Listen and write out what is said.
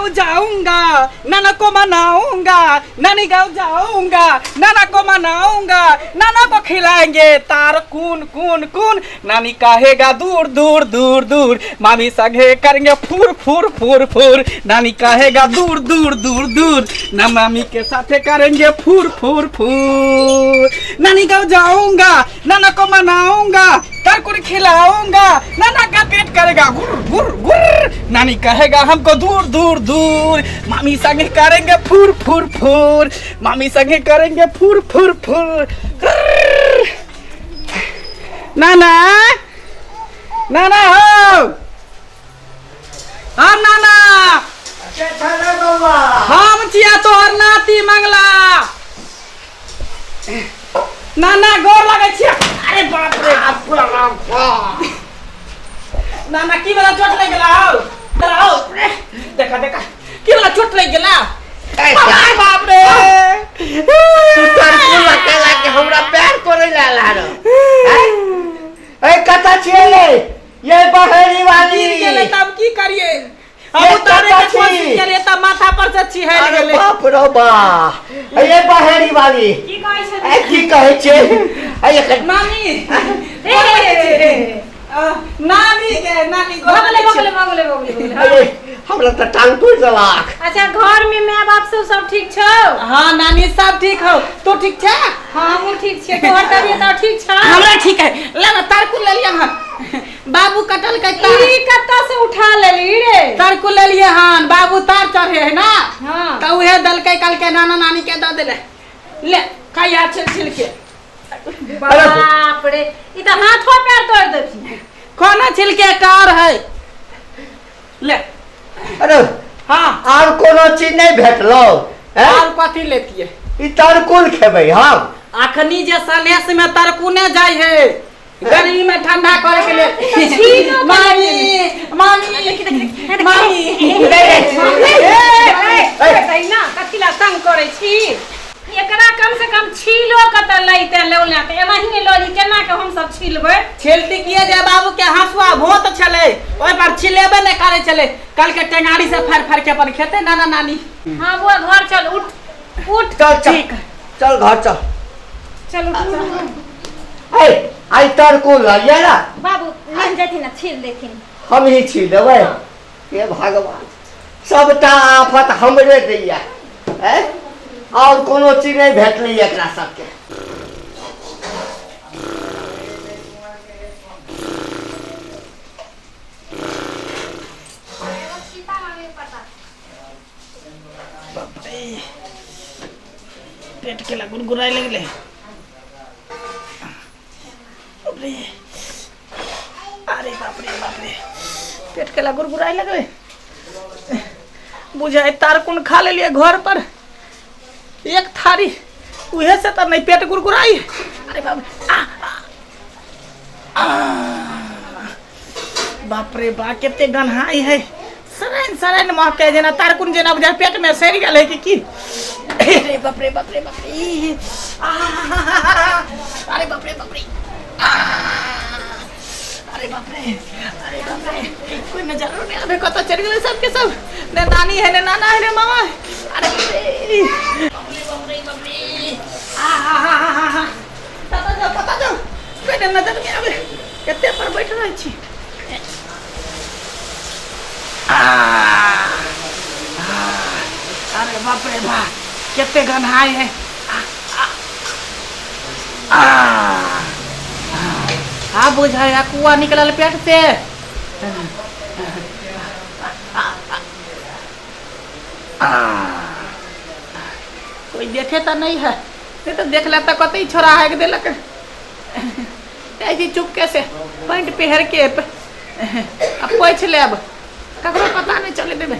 गांव जाऊंगा, नाना को मनाऊंगा। नानी गांव जाऊंगा, नाना को मनाऊंगा। नाना को खिलाएंगे तार कून कून कून। नानी कहेगा दूर दूर दूर दूर। मामी संगे करेंगे फूर फूर फूर फूर। नानी कहेगा दूर दूर दूर दूर, ना मामी के साथे करेंगे फूर फूर फूर। नानी गांव जाऊंगा, नाना को मनाऊंगा, तरकुर खिलाऊंगा। नाना का पेट करेगा गुर गुर गुर। नानी कहेगा हमको दूर दूर दूर। मामी संगे करेंगे फूर फूर फूर। मामी संगे करेंगे फूर फूर फूर। नाना, नाना हो। हाँ नाना, हम छिया तोहर नाती मंगला। नाना गोर लगै छिया। अरे बाप रे बाप। नाना की वाला चोट लग गेला हौ? हौ देखा देखा की वाला चोट लग गेला। अरे बाप रे, तू तरकुल अकेला के हमरा प्यार करे ला ला रो। ए कता छियै ये? ये बहेरी वाली गिर गेलै तब की करिए? हम ये उतारे के कतऽ छी? कोशिश करिए तब माथा पर से छिहल अरे गेलै। बाप रो बा, ये बहेरी वाली। की कहै छै? ए की कहै छै? ए एखन नानी हे, हे, हे, हे। नानी के नानी भऽ गेलै, भऽ गेलै, भऽ गेलै, भऽ गेलै, भऽ गेलै। ए, हमरा तऽ टांग टूटि देलक। अच्छा, घर में माय बाप सब सब ठीक छौ? हाँ नानी, सब ठीक हो। तू ठीक छै? हाँ, हमहूँ ठीक छियै। तोहर तबियत आर ठीक छौ? हमरा ठीक है। ले ना तरकुल ले लिया हन, बाबू कटल के तार। ई कतऽ से उठा लेली रे? तरकुल ले लिए हन, बाबू तार चढ़े है ना। हाँ। तऽ उहे देलकै, कहलकै नाना नानी के दऽ देले। ले खाइया छिल छिल के। बाप रे, ई तऽ हाथो पैर तोड़ देबही। कोना छिल के कार है, ले। अरे हाँ, आर कोनो चीज नहि भेटलौ? हैं? आर कथी लेतिए? ई तरकुल खेबै हम। अखनी जे सनेस में तरकुने जाइ है गर्मी में ठंडा करे के लिए। छीनो के। मामी, मामी, मामी। ना कथी ला तंग करै छी एकरा? कम से कम छीलो के तऽ लैते लौला तऽ एनाहिए लऽ ली, केना के हम सब छीलबै? छिलती किए जे बाबू के हंसुआ भोत छलै, ओहि पर छिलेबे नहि करै छलै। कल के टेंगारी से फाड़ फाड़ के अपन खेते नाना नानी। हाँ बुआ, घर चल, उठ उठ। चल चल। ठीक है। चल घर चल। चल, उठ उठ। ए आई तरकुल ललियै ना। बाबू लग जेथिन आ छील देथिन। हम ही छी देबै। हे भगवान, सबटा आफत हमरे दैया। हैं, और कोनो चीज नहि भेटलै एकरा सबके। पेट के गुनगुनाए लगले। बाप रे, अरे बाप रे बाप रे, पेट के गुरगुराए लगले। बुझाइ तार कोन खा लेलिए घर पर एक थारी, उहे से तऽ नहीं पेट गुरगुराई। अरे बाप रे, आ, आ, आ, बाप रे बा, कते गन्हाई है। सराइन सराइन महके, जेना तारकुन जेना बुझाइ पेट में सड़ि गेल है कि की। अरे बाप रे बाप रे बाप रे, आ, अरे बाप रे बाप रे, आ, अरे बाप रे, अरे बाप रे, कोई नजर नहीं आवे। कतऽ चलि गेलै सबके सब? ने नानी है, ने नाना है, ने मामा है। अरे बाप रे बाप रे बाप रे बाप रे, आ हा हा हा हा हा। पता जाओ, पता जाओ, कोई ने नजर नहीं आवे। कते पर बैठ रहै छी। आ, आ, अरे बाप रे बा, कते गन्हाई है। आ, आ, आ, आ, बुझाय कुआ निकलल पेट से। आ, कोई देखे तो नहीं है, नहीं तो देख लेता कतई छोड़ा हाक देलक। ऐसी चुपके से पैंट पहर के आ पोछि लेब, ककरो पता नहीं चले देबै।